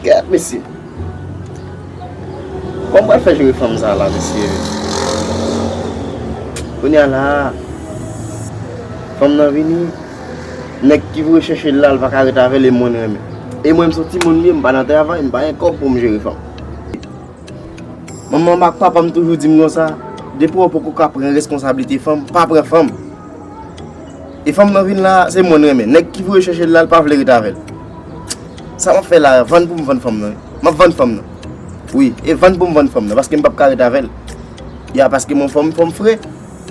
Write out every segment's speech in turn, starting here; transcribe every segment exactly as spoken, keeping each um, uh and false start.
Gad, mesye. Kòman m pral fè jere fanm sa la, mesye? Kounye a la, fanm nan vini, nèg ki voye chèche l la, l pa ka ret avè l, e mwen renmen. E mwen, m se yon timoun m ye, m pa nan travay, m pa gen kòb pou m jere fanm. Manman m ak papa m toujou di m konsa, depi w poko ka pran reskonsablite fanm, pa pran fanm. E fanm nan vin la, se mwen renmen. Nèg ki voye chèche l la, l pa vle ret avè l. Sa m ap fè la, vann pou m vann fanm nan, wi. M ap vann fanm nan. Wi, e vann pou m vann fanm nan, paske m p ap ka ret avè l. Ya, paske mwen fò m, fò m fre.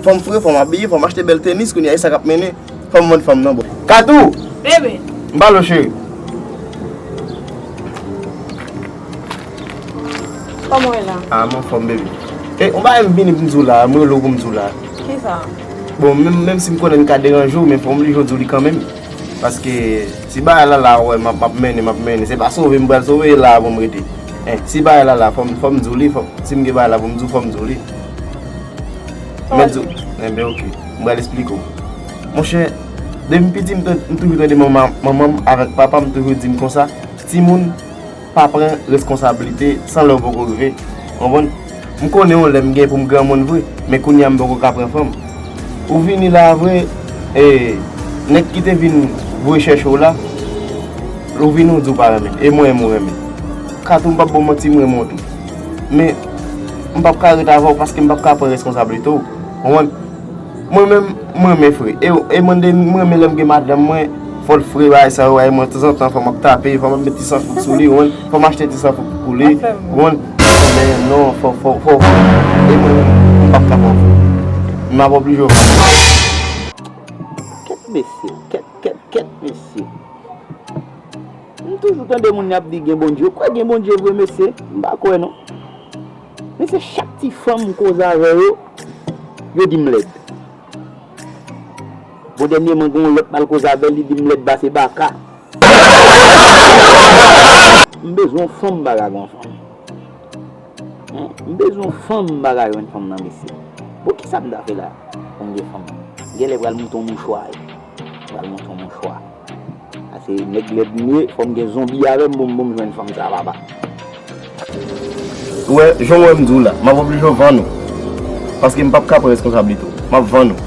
Fò m fre, fò m abiye, fò m achte bèl tenis, kounye a, e sa k ap mennen. Fò m vann fanm nan, bon. Katou! Bebe! M pale w, cheri. Kòman w ye la? Ah, m anfòm, baby. E, yon bagay m vini pou m di w la, m rele w pou m di w la. Kisa? Bon, menm, menm si m konnen m ka deranje w, men fò m oblije w di w li kanmenm. Paske si bagay la la, w wè, m ap, m ap mennen, m ap mennen. Se pa sove m pral sove la pou m rete. En, si bagay la la, fò m, fò m di w li, fò, si m gen bagay la pou m di w, fò m di w li. Mèt di w, enben, oke. M pral esplike w. Monchè, depi m piti, m, t-, m toujou tande manman, manman m avèk papa m toujou di m konsa, timoun, pa pran reskonsablite san lè w poko rive. Konprann? M konnen yon lè m gen pou m granmoun vre, men kounye a m poko ka pran fanm. Ou vini la vre, e, nèg ki te vin voye chèche w la, ou vini ou di w pa renmen l, e mwen menm ou renmen. Katou, m p ap ba w manti, m renmen w tou. Men, m p ap ka ret avè w paske m p ap ka pran reskonsablite w. Konprann? Mwen menm, m renmen fre. E, e mwen de, m renmen lè m gen madanm mwen, fò l fre bagay sa yo, ay mwen tanzantan, fò m ap tape, fò m ap met ti sanfouk sou li, ou konprann? Fò m achte ti sanfouk pou li, ou konprann? Men non, fò, fò, fò, e mwen menm, m p ap ka fè w fre. M ap oblije w fè. Kèt mesye, kèt, kèt, kèt mesye. M toujou tande moun y ap di gen Bondye. Ou kwè gen Bondye vre, mesye? M pa kwè non. Mesye, chak ti fanm m koze avè yo, yo di m lèd. Bon, dènyèman, gen yon lòt m al koze avè l, li di m lèd pase baka. M bezwen yon fanm, m pa ka gen yon fanm. Hen, m bezwen yon fanm, m pa ka jwenn fanm nan, mesye. Bon, kisa m ta fè la pou m gen fanm? Genlè pral moute yon mouchwa, wi. Pral moute yon mouchwa. Paske nèg lèd m ye, fò m gen zonbi avè m pou m, pou m jwenn fanm sa, papa. Ou wè, jan w wè m di w la, m ap oblije w vann ou. Paske m p ap ka pran reskonsablite w. M ap vann ou.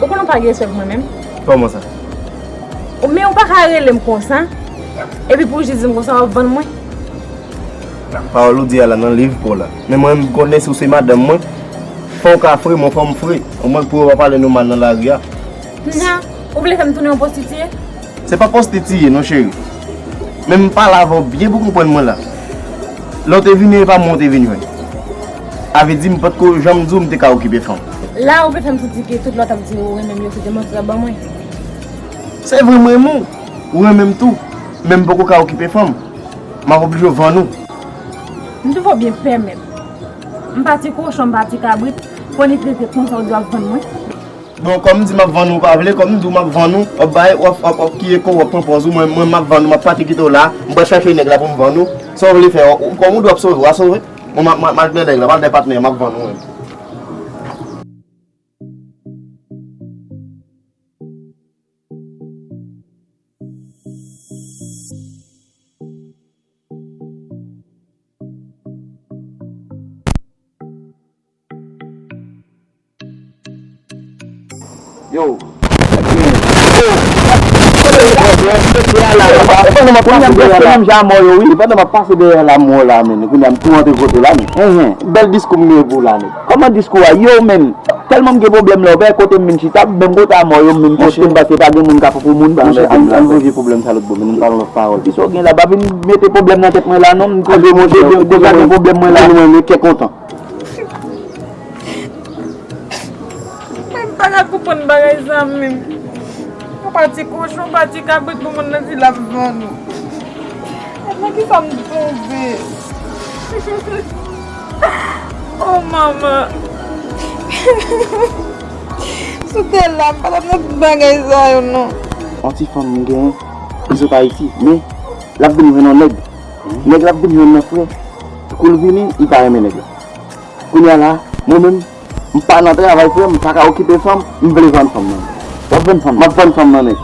Ou konnen w pa gen respè pou mwen menm? Kòman sa? Ou, men ou pa ka rele m konsa, epi pou w jis di m konsa, w ap vann mwen? Pawòl ou di a la nan liv pa w la. Men mwen, m konnen si w se madanm mwen, fò w ka fre, mwen fò m fre. Omwen pou yo pa pale nou mal nan lari a. Kounya, ou vle fè m tounen yon pwostitiye? Se pa pwostitiye non, cheri. Men m pale avè w byen pou w konprann mwen la. Lè w te vini, e pa mwen w te vin jwenn. A vle di, m potko janm di w m te ka okipe fanm. La, ou vle fè m santi ke tout lè w t ap di ou renmen m yo, se te manti w ap ban mwen. Se vre, m renmen w. Ou renmen m tou. Men m poko ka okipe fanm. M ap oblije w vann ou. M te fò byen pèmèt. M pa ti kochon, m pa ti kabrit. Fò nèt rete konsa, ou di w ap vann mwen. Bon, kòm m di m ap vann ou, ou pa vle, kòm m di w m ap vann ou, w ap bay, w ap, w ap, w ap kiye kò w, w ap pran pòz ou, mwen, mwen m ap vann ou, m ap pati kite w la, m pral chache nèg la pou m vann ou. Sa w vle fè, w, kòm ou di w ap sove, w a sove. Mwen, m, m, m al dèyè nèg la, m al dèyè patnè, m ap vann ou, mwen. Yo. Kounye a m prèske menm jan mò yo, wi. Pandan m ap pase dèyè la mò la, men. Kounye a m tou antre kote la, men. Bèl diskou m gen pou w la, men. Kòman diskou a? Yo, men. Tèlman m gen pwoblèm la, ou wè kote m vin chita, menm kote a mò yo, menm kote m pase, pa gen moun k ap pou moun, pa gen pwoblèm la. Ann, ann, ann, pwoblèm sa lòt bò, men nou pale lòt pawòl. Kisa w gen la? Pa vin mete pwoblèm nan tèt mwen la, non. M koze, monchè, deja gen pwoblèm mwen la, non. Mwen, men kè kontan. Mwen pa ka konprann bagay sa menm. Yon pati kochon, yon pati kabrit pou moun nan di l ap vann ou. Nan kisa m tonbe? Oh, manman. Si w te la, m pa t ap nan tout bagay sa yo, non. Yon ti fanm m genyen, li sot Ayiti, men l ap vin jwenn yon nèg. Nèg la ap vin jwenn nan, frè. Kou l vini, li pa renmen nèg la. Kounye a la, mwen menm, m pa nan travay, frè, m pa ka okipe fanm, m vle vann fanm nan. W ap vann fanm nan? M ap vann fanm nan nèt.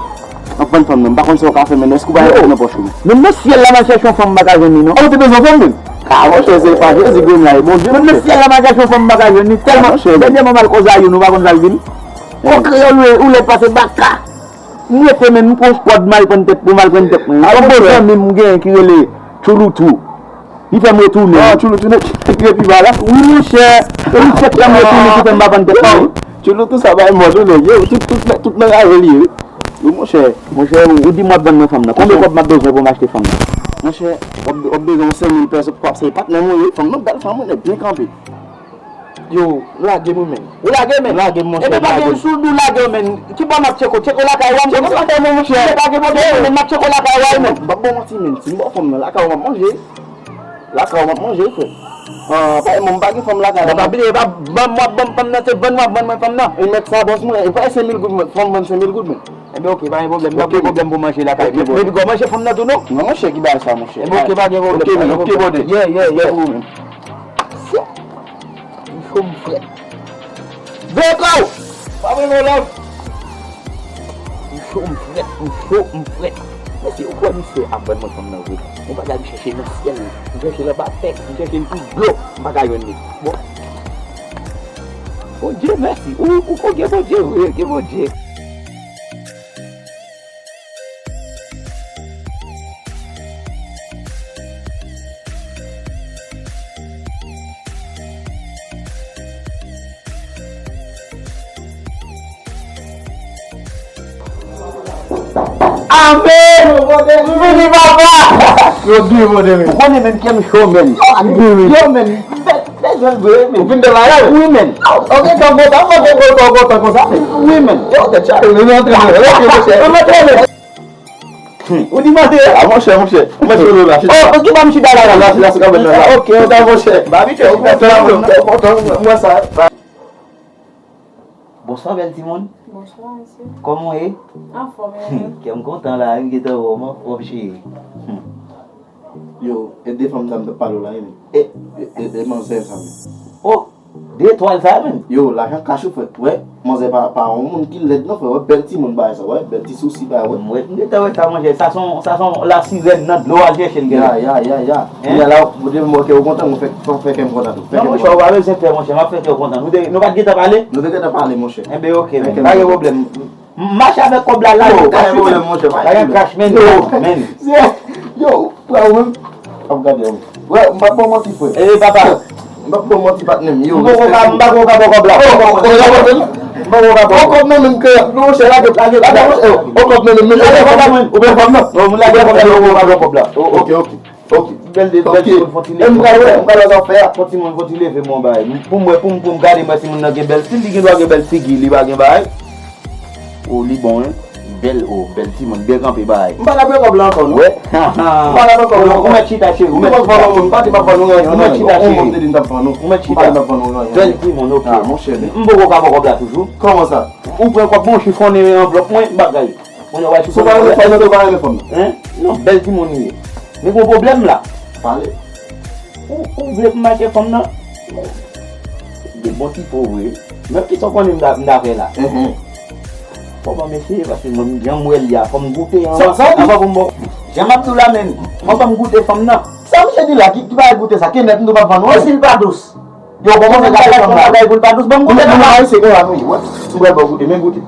M ap vann fanm nan, m pa konn sa w ka fè, men èske w pa gen kòb nan pòch ou, men? Menm nan syèl la, m al chèche yon fanm, m pa ka jwenn li, non. Ou te bezwen fanm, menm? Ah, monchè, se pa Jezi ki menm la, e Bondye. Menm nan syèl la, m al chèche yon fanm, m pa ka jwenn li, tèlman, monchè, dènyèman, m al koze a youn, ou pa konn sa l di m? Yon kreyòl, ou lèd pase baka. M rete, menm, m pran kòd, m al pran tèt pou m al pran tèt mwen. Yon bon zanmi m genyen ki rele Tchouloutou. Li fè m retounen. Ah, Tchouloutou, nèg ki pi ba la. Wi, monchè. E li fèk fè m retounen ki fè m pa vann tèt mwen. Tchouloutou sa bay mò tou, nèg yo. Tout, tout, tout nan raje li ye, wi. Wi, monchè. Monchè, ou di m w ap vann mwen fanm nan. Konbyen kòb m ap bezwen pou m achte fanm nan? Monchè, w ap, w ap bezwen yon senk mil pèso pou w ap seye patnè mwen, wi. Fanm nan bèl fanm, wi, nèg byen kanpe. Yo, lage m wi, menn. Ou lage, menn? Lage m, monchè, lage m. Epi pa gen sou dou lage w, menn. Ki bò m ap tcheke w? Tcheke w lakay ou a, monchè. Tcheke w lakay mwen, monchè. Lage m, monchè. Lage m, monchè. M ap bò manti, menn. Si m ba w fanm nan lakay ou, m ap manje. Lakay ou, m ap manje, frè. Ah, pa, mwen, m pa gen fanm lakay la. Pa bliye, pa, ban m, w ap ban m fanm nan, se vann w ap vann mwen fanm nan. E mèt sa, bòs mwen. E pa senk mil goud, mwen. Fanm vann senk mil goud, menn. Enben, oke, pa gen pwoblèm. M ap gen pwoblèm pou manje lakay mwen. Epi gò manje fanm nan tou, non? Non, monchè, ki bagay sa, monchè? Enben, oke, pa gen pwoblèm. Oke, menn, oke, brother. Yeah, yeah, yeah. Respè pou ou, menn. M cho, m frèt. Veye kò w! Pa veye kò w, love! M cho, m frèt, m cho, m frèt. Mesye, ou kwè misye ap vann mwen fanm nan vre? Yon bagay m chèche nan syèl, m chèche l anba tè, m chèche l sou dlo, m pa ka jwenn li. Bon. Bondye, mèsi. Ou, ou, ou gen Bondye vre, gen Bondye. Amen! M vini, papa! Yo di, yo di, wi. Ou konnen menm kè m cho, menn. Yo, men, bèl, bèl jwèt vre, men. Ou fin de bagay? Wi, men. Ou gen tan kontan, mwen te kontan, kontan konsa, men. Wi, men. Yo, tèt chaje, men, antre, men. Antre, monchè. Antre, men. Hmm. Ou di m antre? Ah, monchè, monchè. Mwen sou la, chita. Oh, ok, ba m chita la, la, la, chita sou kabèt la, la. Ok, ok, monchè. Ba abitye, ok, kontan, mwen sa. Bonswa, bèl timoun. Bonswa, mesye. Kòman w ye? Anfòm, e ou menm? Kè m kontan la, m gentan wè w, m anfòm, cheri. Hmm. Yo, e de fanm sa m t ap pale w la, wi, men. E, e, e, e manzè sa, men. Oh, de etwal sa, men. Yo, lajan kach ou fè. Wè, manzè pa, pa yon moun ki lèd, non, frè. Wè, bèl timoun bagay sa, wè, bèl ti sousi bagay, wè. M wè, m gentan wè sa, monchè. Sa se yon, sa se yon lasirèn nan dlo al chèche l genlè. Ya, ya, ya, ya. Hein? Kounye a la, ou de mò kè w kontan, ou fè, fè, fè kè m kontan tou. Fè kè m kontan. Non, monchè, ou pa bezwen pè, monchè. M ap fè kè w kontan. Nou te, nou pa t gentan pale? Nou te gentan pale, monchè. Enben, ok, men. Pa gen pwoblèm. M mache avèk kòb la, lajan kach, wi, men. Lajan kach, men. Yo, men. Yo, frè, ou menm? Ap gade, wi. Wè, m p ap ba w manti, frè. E, papa. M p ap ba w manti, patnè m. Yo, m poko ka, m poko ka ba w kòb la. M poko ka ba w kòb la. M poko ka ba w kòb nan menm kè. Non, monchè, lage, lage, lage, monchè. Yo, kòb nan menm, menm. Lage kòb la, mwen. Ou byen fanm nan? Non, m lage kòb la, m poko ka ba w kòb la. Ok, ok. Ok. Bèl de, bèl timoun, fon ti leve. E m pral wè, m pral wè zafè a. Fon timoun, fon ti leve, mon bagay. Pou m wè, pou m, pou m gade, m wè si moun nan gen bèl stil, li gen dwa gen bèl figi, li pa gen bagay. O, li bon, wi. Bèl, o, bèl timoun, byen kanpe, bagay. M pa t ap pran kòb la ankò, non. Wè. M pa t ap pran kòb la ankò. Ou mèt chita, cheri, ou mèt chita. M pa t ap vann ou anyen, non. Ou mèt chita, cheri. Ou mèt chita. Bèl timoun, ok. Ah, monchè, men. M poko ka ba w kòb la toujou. Kòman sa? Ou pran kòb mwen, ou chifonnen anvlòp mwen, bagay. Mwen wè si ou pa renmen fanm nan, ou pa renmen fanm nan. Hein? Non, bèl timoun li ye. Men gon pwoblèm la. Pale. Ou, ou vle pou m achte fanm nan? De bon ti po vre. Men kisa w konnen m ta, m ta fè la? Mhm. Fò ban m eseye, paske mwen, jan m wè l ye a, fò m goute anvan, anvan pou m bon. Jan m ap di w la, menn, fò ban m goute fanm nan. Sa misye di la, ki, ki bagay goute sa? Kenèt m tou p ap vann ou. E si l pa dous? Yo, kòman sa gade fanm la? Bagay pou l pa dous, ban m goute fanm nan. Ayisyen konsa nou ye, wè. M pral ba w goute, men goute.